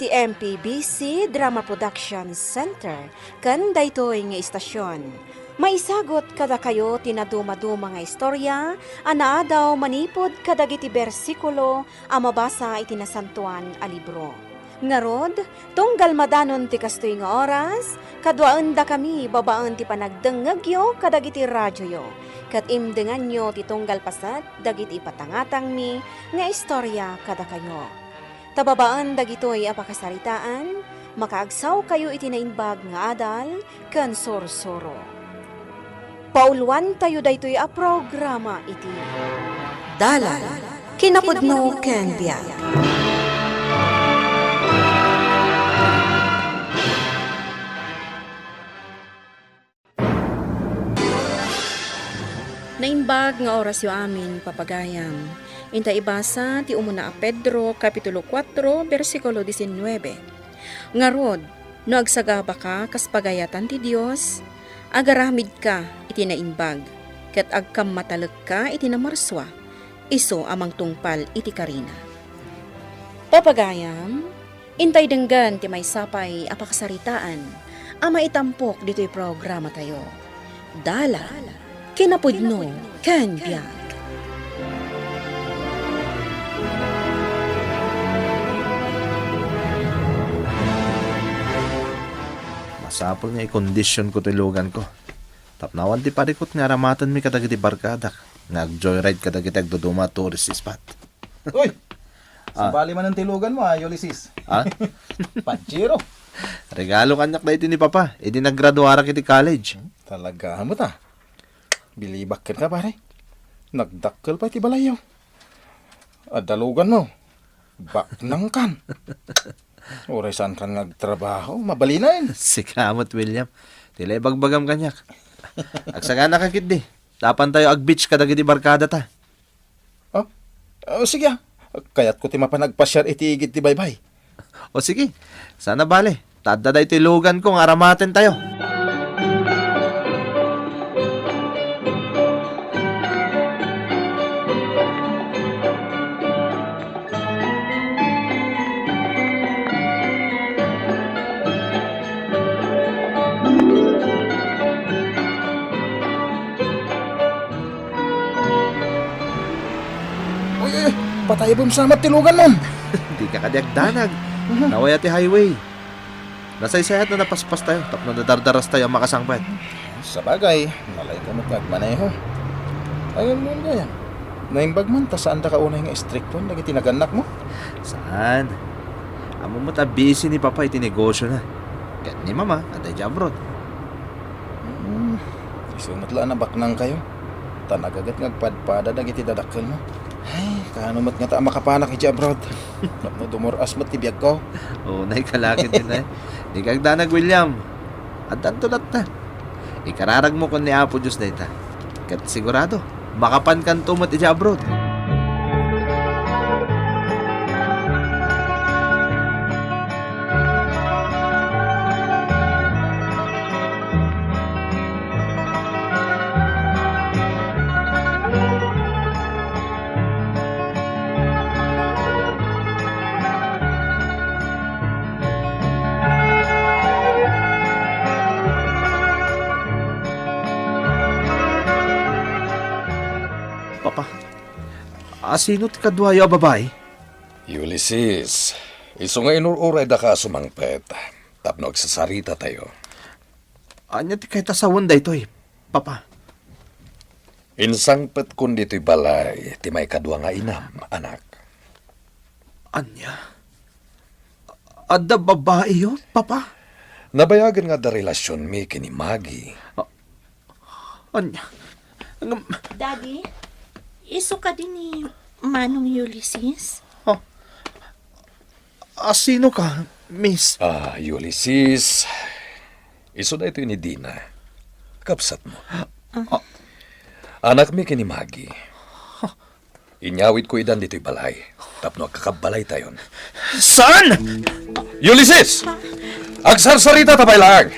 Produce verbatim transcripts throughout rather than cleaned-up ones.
Ti M P B C Drama Production Center ken daytoy nga istasion. Maisagut kadakayo ti nadumaduma nga istorya a naadaw manipud kadagiti bersikulo a mabasa iti Nasantoan a Libro. Ngarud, tunggal madanon ti kastoy nga oras, kaduaendakami babaen ti panagdengngegyo kadagiti radioyo, ket imdenganyo ti tunggal paset dagiti ipatangatangmi nga istorya kadakayo. Ta babaen dagitoy a pakasaritaan, makaagsawkayo iti naimbag nga adal ken sursuro. Pauluantayo daytoy a programa iti Dalan, Kinapudno ken Biag. Naimbag nga orasyo amin, papagayam. Inta ibasa ti umuna a Pedro, Kapitulo kuatro, bersikulo disinnuebe. Ngarud, no agsagabaka kas pagayatan ti Dios, agaramidka iti naimbag, ket agkammatalekka iti namarsua, isu a mangtungpal iti karina. Papagayam, intay denggen ti maysa pay a pakasaritaan a maitampok ditoy programatayo. Dalan, Kinapudno, ken Biag. Masapul nga ikondisionko ti luganko. Tapno awan ti parikut nga aramatenmi kadagiti barkadak nga agjoyride kadagiti agduduma a tourist spot. Uy! Ah. Sabali manen ti luganmo, a, Ulysses. Ha? Pajero. Regalo kaniak daytoy ni Papa idi naggraduarak iti college. Hmm, talaga met, a. Bilibak kenka, pare. Nagdakkel pay ti balayyo. Adda luganmo. Baknangkan. Uray saankan nga agtrabaho, mabalinen. Sika met, William. Ti la ibagbagam kaniak. Agsaganaka ketdi. Apantayo ag-beach kadagiti barkadata. Oh? Oh, sige, a. Kayatko ti mapan agpasiar iti igid ti baybay. O sige, saan a bale. Ta adda daytoy luganko nga aramatentayo. Uy, uy, uy, patayabem sa met ti luganmon. Dika kadi agdanag. Mhm. Nawaya ti highway. Nasaysayat no napaspastayo tapno nadardarastayo a makasangpet. Sabagay, nalayka met nga agmaneho. Ay, ano gayam? Naimbag man ta saandaka unay nga istrikton dagiti nagannakmo? Saan? Ammom met a busy ni Papa iti negosiona. Ket ni Mama, adda idiay abroad. Hmm, isu met la a nabaknangkayo. Ta nagaget nga agpadpada dagiti dadakkelmo. Ay, kaano met ngata a makapanak idiay abroad? Tapno dumur-as met ti biagko. Unayka la ketdin, a. Dika agdanag, William. Addanto latta. Ikararagmo ken ni Apo Dios dayta. Ket sigurado, makapankanto met idiay abroad. Papa, asino ti kaduayo a babai? Ulysses, isu nga inur-uraydaka a sumangpet tapno agsasaritatayo. Ania ti kayat a sawen daytoy, Papa? Insangpetkon ditoy balay ti maikadua nga inam, anak. Ania? Adda babaiyo, Papa? Nabayagen nga adda relasionmi ken ni Maggie. A-, ania? Ngem Daddy, isu kadi ni Manong Ulysses? A, asinoka, Miss? Ah, Ulysses, isu daytoy ni Dina. Kabsatmo. A. Anakmi ken ni Maggie. Inyawidko idan ditoy balay tapno agkakabbalaytayon. Saan? Ulysses! Agsarsaritata pay laeng!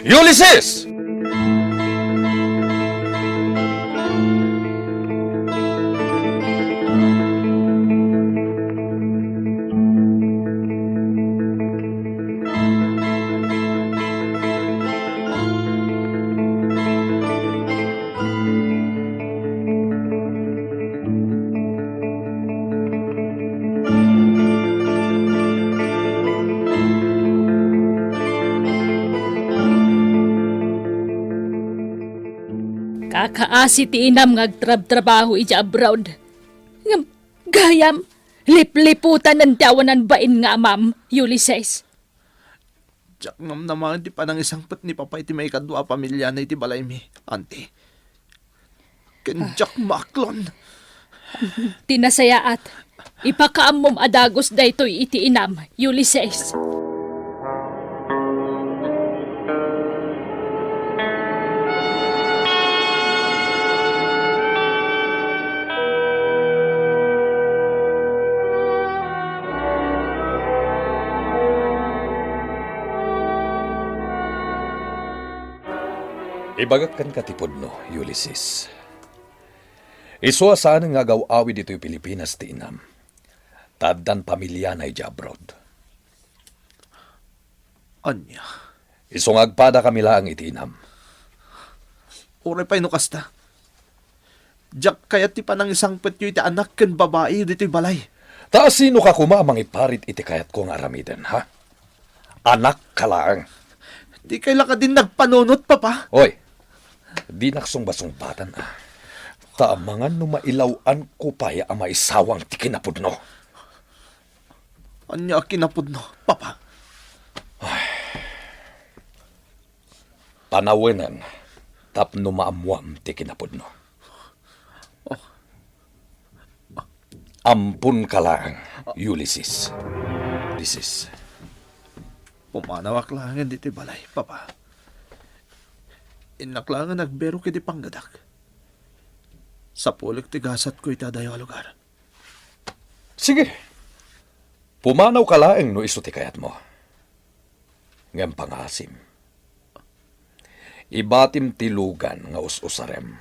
Ulysses! Kaasi ti inam nga agtrabtrabaho idiay abroad. Ngem gayam, lipliputanen ti awanan bain nga amam, Ulises. Diak namnamaen ti panangisangpet ni Papa iti maikadua a pamiliana iti balaymi, Auntie. Ken diak maaklon. Ti nasayaat, ipakaammom a dagus daytoy iti inam, Ulises. Ibagak kenka ti pudno, Ulises. Isu a saan nga agaw-awid ditoy Pilipinas ti inam, ta addan pamiliana idiay abroad. Ania? Isu nga agpadakami laeng iti inam. Uray pay no kasta, diak kayat ti panangisangpetyo iti anak ken babai ditoy balay. Ta asinoka koma a mangiparit iti kayatko nga aramiden, ha? Anakka laeng. Dikay la kadi nagpanunot, Papa? Oy, dinak sungbasungbatan, a. Ta amangan no mailaw-anko pay a maisawang ti kinapudno. Ania a kinapudno, Papa? Panawenen tapno maammoam ti kinapudno. Oh. Amponka laeng, Ulises. Ulises. Pumanawak laengen ditoy balay, Papa. Innak laengen agbirok iti panggedak. Sapulik ti gasatko iti adayo a lugar. Sige. Pumanawka laeng no isu ti kayatmo. Ngem pangaasim. Ibatim ti lugan nga us-usarem.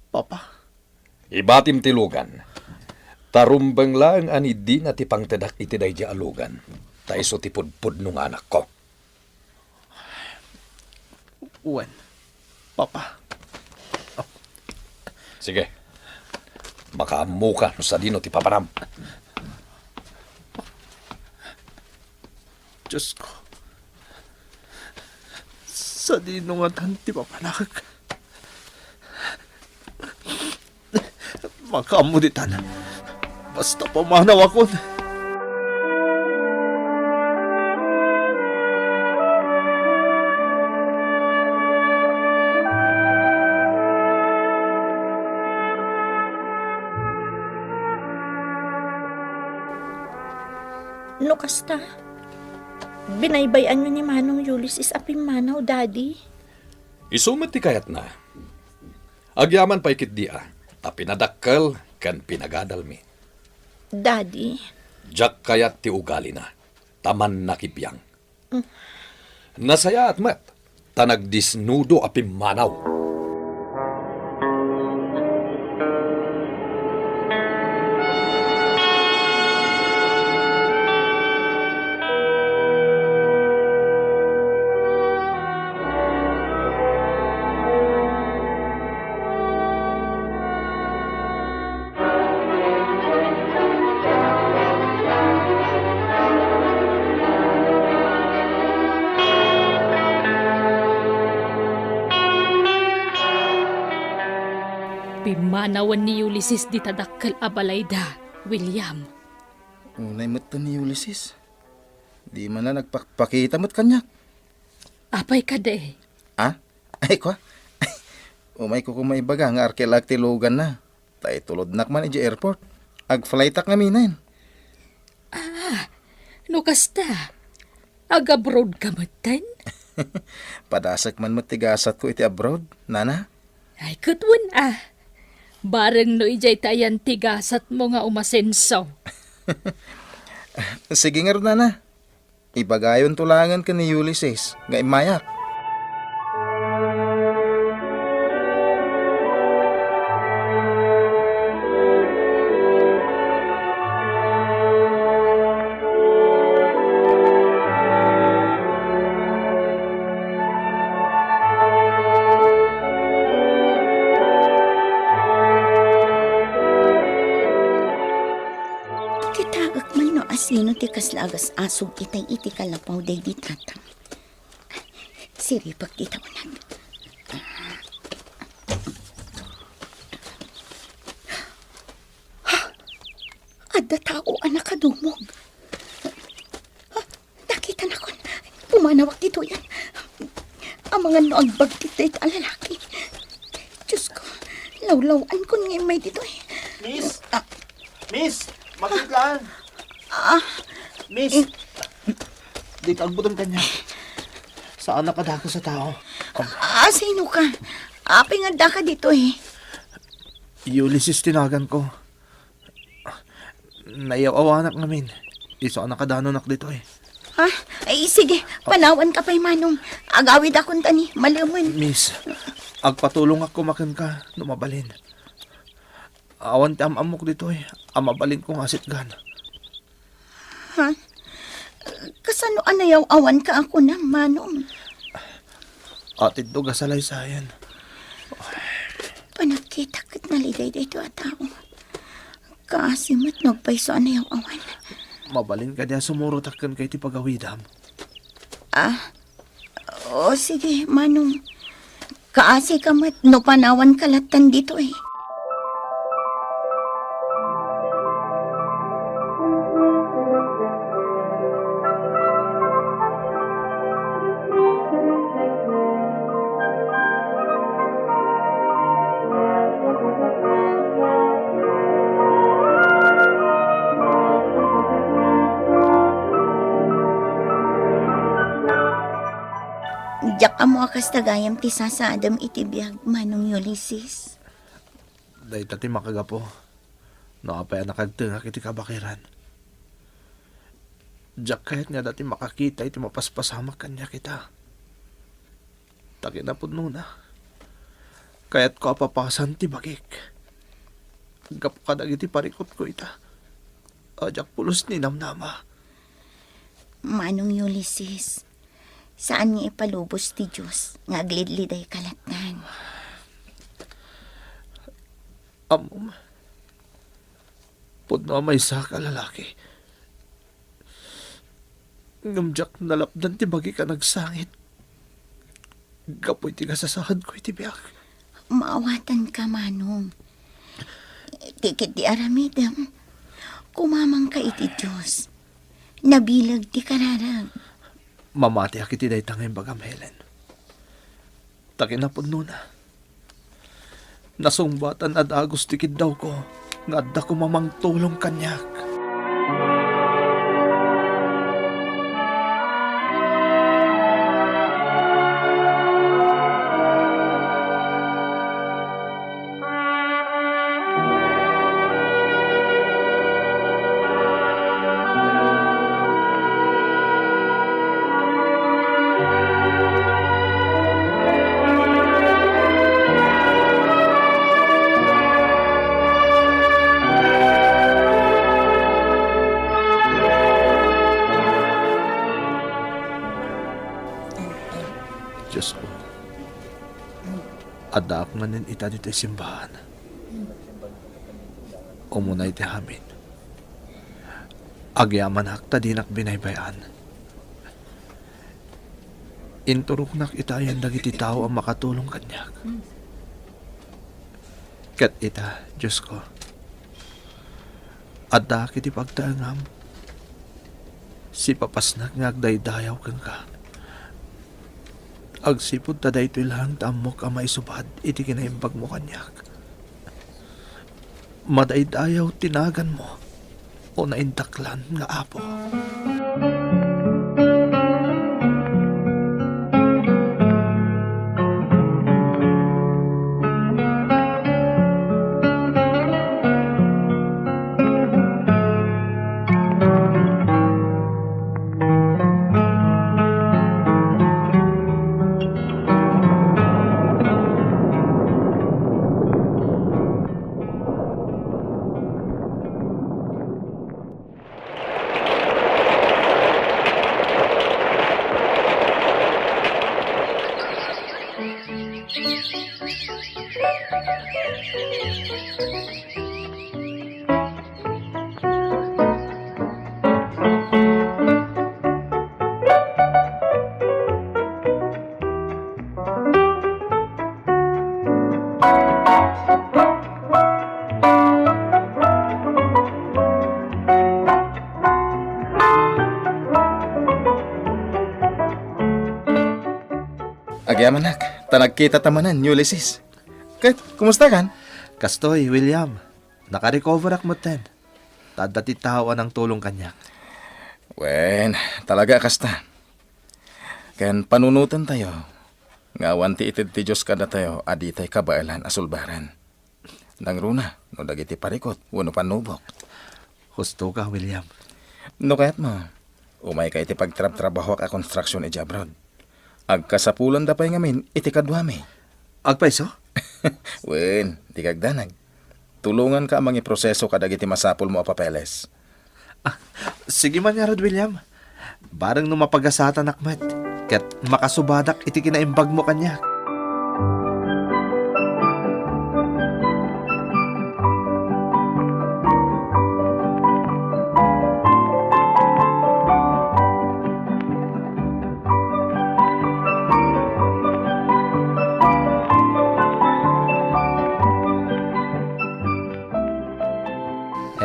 Papa? Ibatim ti lugan. Ta rumbeng laeng a ni dina ti pangtedak iti daydiay a lugan. Ta isu ti pudpudno nga anakko. Wen, Papa. Sige. Makaammoka no sadino ti papanam. Diosko, sadino ngatan ti papanak? Makaammo ditan. Basta pumanawakon. No kasta, binaybay-anyo ni Manong Ulises a pimmanaw, Daddy? Isu met ti kayatna. Agyaman pay ketdi a, ta pinadakkel ken pinagadalmi. Daddy. Diak kayat ti ugalina, ta mannakibiang. Mm. Nasayaat met, ta nagdisnudo a pimmanaw. Pimmanawen ni Ulises dita dakkel a balayda, William. Unay met ni Ulises. Di man la nagpakpakita met kaniak. Apay kadi? Ha? Ay, kua? Umayko koma ibaga nga arkilaak ti luganna. Ta itulodnak man idiay airport. Agflightak ngamin. Ah, no kasta, agabroad ka metten? Padasek man met ti gasatko iti abroad, nana. Ay, ket wen a. Bareng no idiay ta ayan ti gasatmo nga umasenso. Sige ngarud, nana. Ibagayonto laengen ken ni Ulises nga immayak. Kitagek man no asino ti kasla agas-asog itay iti kalapaw daydi tatam. Siripek dita uneg. Adda tao a nakadumog. Ah, nakitanakon. Pumanawak ditoyen. Amangan no agbagtit dayta a lalaki. Diyos ko, lawlaw-ankon nga immay ditoy. Miss! Ah. Miss! Magkitlaan! Ah. Miss! Eh. Dika agbuton kaniak. Saan a kadakes a tao. Ah, sino ka? Apay nga addaka ditoy? Ulysses ti naganko. Naiyaw-awanak ngamin. Isu a nakadanunak ditoy. Ha? Ay, sige. Panawanka pay, Manong. Agawidakon ta ni malemen. Miss, agpatulongak koma kenka no mabalin. Awan ti am-ammok ditoy a mabalinko nga asitgan. Ha? Kasano a nayaw-awanka a kunam, Manong? Atiddog a salaysayan. Panagkitak ket naliday daytoy a tao. Kaasi met no agpayso a nayaw-awan. Mabalin kadi a sumurotak kenka iti pagawidam? Ah, o sige, Manong. Kaasika met no panawanka lattan ditoy. Diak ammo a kasta gayam ti sasaadem iti biag, Manong Ulysses. Dayta ti makagapu no apay a nakagtengak iti kabakiran. Diak kayat nga adda ti makakita iti mapaspasamak kaniak ita. Ta kinapudnona, kayatko a papasan ti bagik. Gapu kadagiti parikutko ita, a diak pulos ninamnama. Manong Ulysses, saan nga ipalubos ti Dios nga aglidlidayka lattan. Ammom, pudno a maysak a lalaki. Ngem diak nalapdan ti bagik a nagsangit gapu iti kasasaadko iti biag. Maawatanka, Manong. Ti ketdi aramidem, kumamangka iti Dios. Nabileg ti kararag. Mamatiak iti dayta nga imbagam, Helen. Ta kinapudnona, nasungbatan a dagus ti kiddawko nga adda koma mangtulong kaniak. Dios ko, addaak manen ita ditoy simbahan. Umuna iti amin, agyamanak ta dinak binaybay-an. Inturoknak itayen dagiti tao a makatulong kaniak. Ket ita, Dios ko, addaak iti pagtaengam. Sipapasnak nga agdaydayaw kenka. Agsipud ta daytoy laeng ti ammok a maisubad iti kinaimbagmo kaniak. Madaydayaw ti naganmo, o naindaklan nga Apo. Amanak, ta nagkitata manen, Ulysses. Ket, kumustakan? Kastoy, William. Nakarecoverak metten. Ta adda ti tao a nangtulong kaniak. Wen, talaga a kasta. Ken panunotentayo nga awan ti ited ti Dios kadatayo a ditay kabaelan a sulbaren. Nangruna no dagiti parikut wenno pannubok. Husto ka, William. No kayatmo, umayka iti pagtrabtrabahoak a konstruksion idiay abroad. Agkasapulanda pay ngamin iti kaduami. Agpayso? Wen, di kagdanag. Tulonganka a mangiproseso kadagiti masapulmo a papeles. Ah, sige man ngarud, William. Bareng no mapagasatanak met, ket makasubadak iti kinaimbagmo kaniak.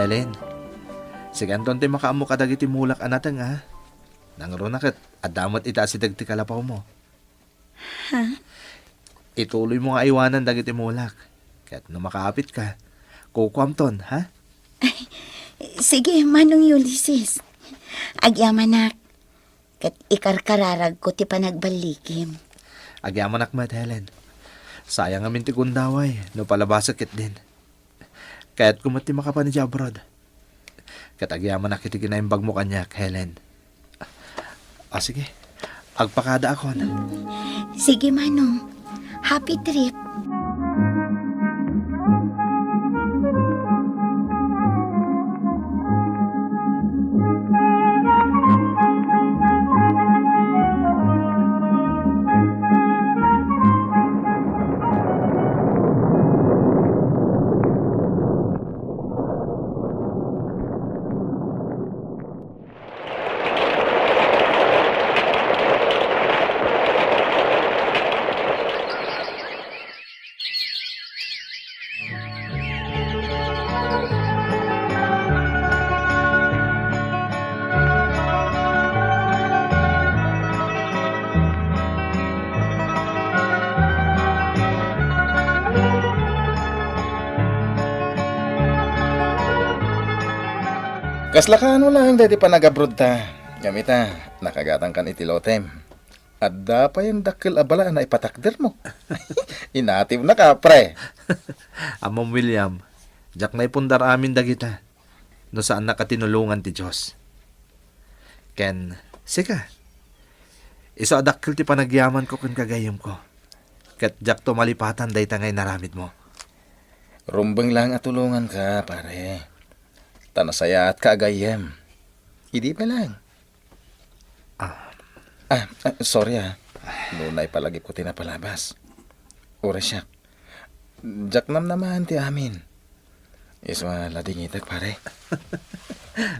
Helen, sikanton ti makaammo kadagiti mulak a nateng, a. Nangruna ket adda met iti asideg ti kalapawmo. Ha? Ituloymo nga aywanan dagiti mulak. Ket no makaapitka, kukuamton, ha? Sige, Manong Ulysses. Agyamanak. Ket ikarkararagko ti panagballikim. Agyamanak met, Helen. Sayang ngamin ti gundaway no palabasek ketdin. Kayatko met ti makapan idiay abroad. Ket agyamanak iti kinaimbagmo kaniak, Helen. Ah, sige. Agpakadaakon. Sige, Manong. Happy trip. Kasla kaano laeng daydi panagabroad ta. Ngem ita, nakagatangkan iti lotem. Adda pay dakkel a bala a naipatakdermo. Inatiwnaka, pre. Ammom, William, diak naipundar amin dagita no saannak a tinulongan ti Dios. Ken, sika, isu a dakkel ti panagyamanko ken kagayyemko. Ket diakto malipatan dayta nga inaramidmo. Rumbeng laeng a tulonganka, pare. Ta nasayaatka a gayyem. Idi pa laeng. Ah. Ah, ah, sorry, ah. No naipalagipko ti napalabas. Uray siak. Diak namnamaen ti amin. Isu a ladingitek, pare.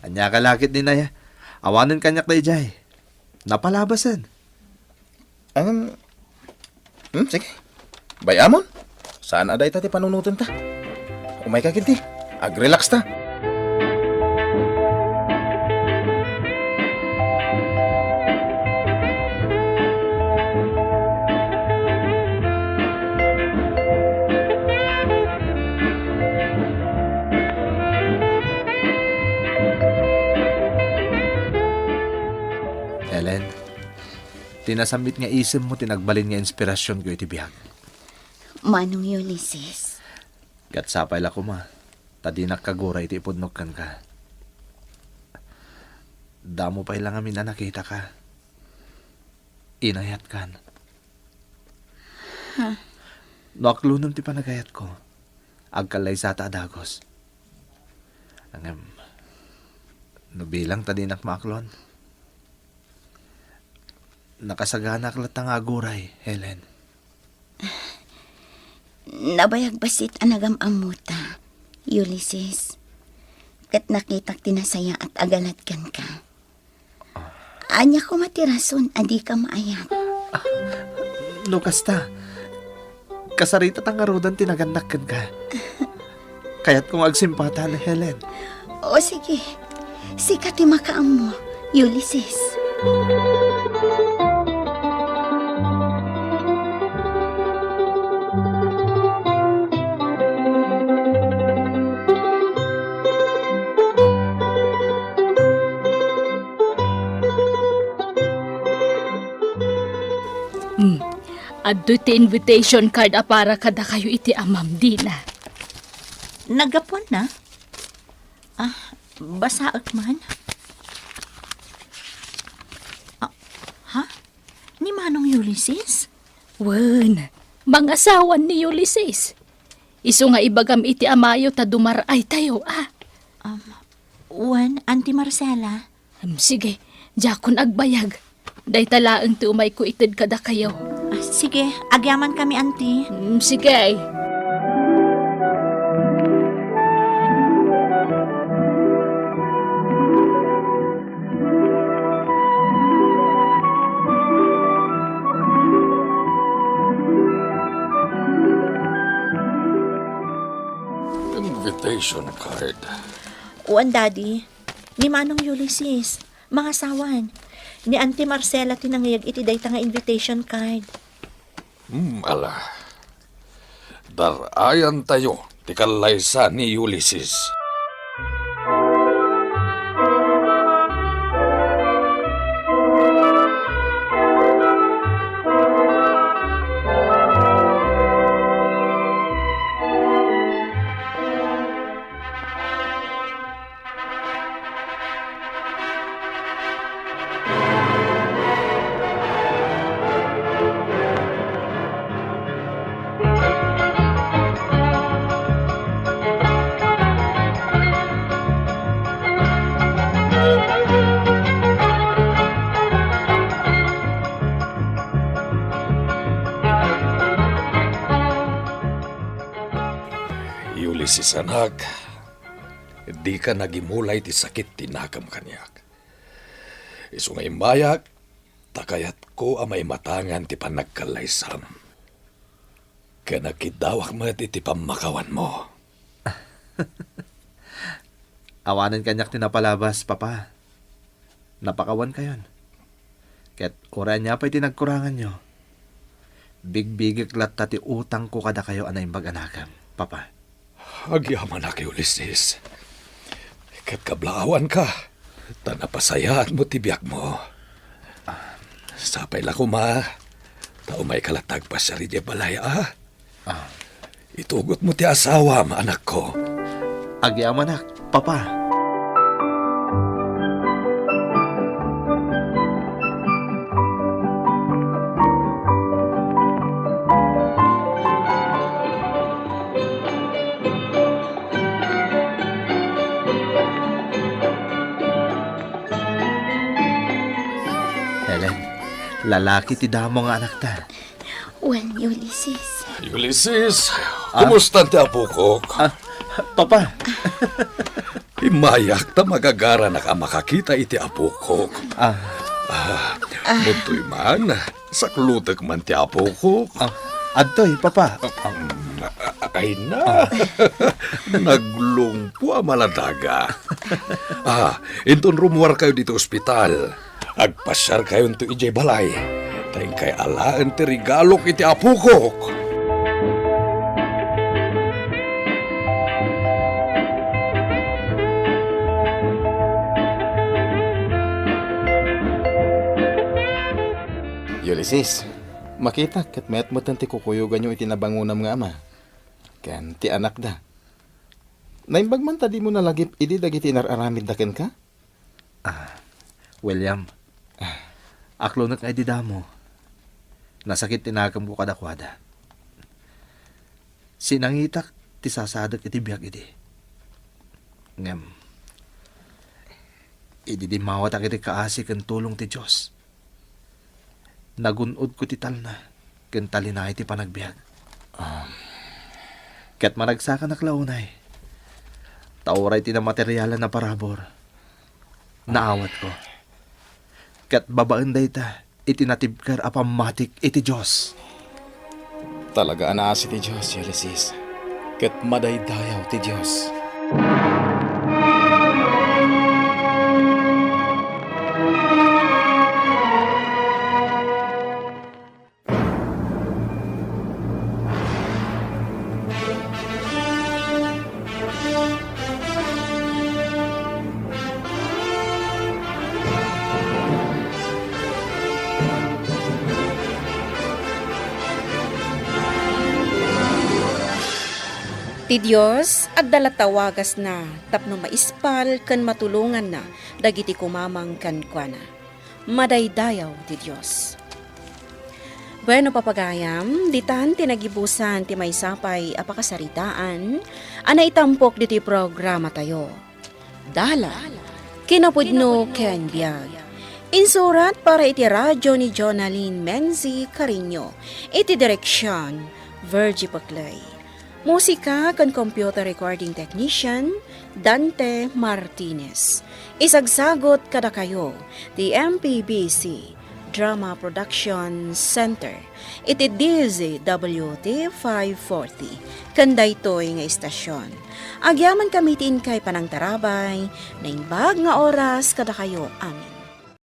Ania ka lakit ni Naya? Awanen kaniak daydiay. Napalabasen. Ngem, hmm, sige. Bay-amon. Saan a dayta ti panunotenta. Umayka ketdi. Agrelax ta. Helen, ti nasammit nga isemmo ti nagbalin nga inspirasionko iti biag. Manong Ulysses. Ket sapay la koma, ta dinak kaguray ti ipudnok kenka. Damo pay la ngamin a nakitaka. Inayatkan. Ha? No aklonem ti panagayatko, agkallaysata a dagus. Ngem, no bilang ta dinak maaklon, nakasaganak latta nga aguray, Helen. Nabayag bassit a nagam-ammota, Ulysses. Ket nakitak ti nasayaat a galat kenka. Ania koma ti rason a dika maayat? Ah, no kasta, kasarita ta ngaruden ti nagannak kenka. Kayatko nga agsimpatan, Helen. O sige, sika ti makaammo, Ulysses. Adtoy ti invitation card a para kadakayo iti amam, Dina. Naggapuanna? Ah, basaek man. Ah, ha? Ni Manong Ulysses? Wen, mangasawan ni Ulysses. Isu nga ibagam iti amayo ta dumar-aytayo, a. Um, wen, Auntie Marcela. Um, sige, diakon agbayag. Dayta laeng ti umayko ited kadakayo. Ah, sige, agyamankami, Auntie. Um, sige. Invitation card. Wen, Daddy. Ni Manong Ulysses, mangasawan. Ni Auntie Marcela ti nangngeg iti dayta nga invitation card. Hmm, ala. Dar-ayantayo ti kallaysa ni Ulysses. Ulysses, anak, dika nagimulay ti sakit ti nakam kaniak. Isu nga immayak, ta kayatko a maimatangan ti panagkallaysam. Ken agkiddawak met iti pammakawanmo. Awanen kaniak ti napalabas, Papa. Napakawankayon. Ket uray ania pay ti nagkuranganyo, bigbigek latta ti utangko kadakayo a naimbag a nakam, Papa. Agyamanak, Ulysses. Ket kablaawanka, ta napasayaatmo ti biagmo. Sapay la koma, ta umayka latta agpasiar idiay balay, a? Ah. Itugotmo ti asawam, anakko. Agyamanak, Papa. Helen, lalaki ti damo nga anakta. Wen, Ulysses. Ulysses, ah? Kumusta ti apokok? Ah, Papa. Immayak ta magagaranak a makakita iti apokok. Ah. Ah, ah. Mudtoy man, saklutek man ti apokok. Ah, adtoy, Papa. Ah, ay na. Ah. Naglungpo a maladaga. Ah, inton rummuarkayo ditoy ospital, agpasiarkayonto idiay balay. Ta inkay alaen ti regalok iti apokok. Ulysses, makitak ket mayat metten ti kukuyoganyo iti nabangonam nga ama ken ti anakda. Naimbag man ta dimo nalagip idi dagiti inar-aramidda kenka? Ah, William, ah, aklonek nga idi damo, nasakit ti nakamko kadakuada. Sinangitak ti sasadek iti biag idi. Ngem, idi dimmawatak iti kaasi ken tulong ti Dios, nagun-odko ti talna ken talinaed ti panagbiag. Ah. Ket managsakanak la unay, ta uray ti namaterialan a parabur, naawatko. Ket babaen dayta iti natibker a pammatik iti Dios. Talaga a naasi ti Dios, Ulysses, ket madaydayaw ti Dios. Ti Dios, adda latta wagasna tapno maispal ken matulonganna dagiti kumamang kenkuana. Madaydayaw ti Dios. Bueno, papagayam, ditan ti nagibusan ti maysa pay a pakasaritaan a naitampok ditoy programatayo. Dalan, kinapudno ken biag. Insurat para iti radyo ni Jonalyn Menzi Cariño, iti direksion, Virgie Paclay. Musika ken computer recording technician, Dante Martinez. Isagsagot kadakayo ti M P B C Drama Production Center iti D Z W T five forty ken daytoy nga istasyon. Agyamankami ti inkay panangtarabay, naimbag nga oras kadakayo amin.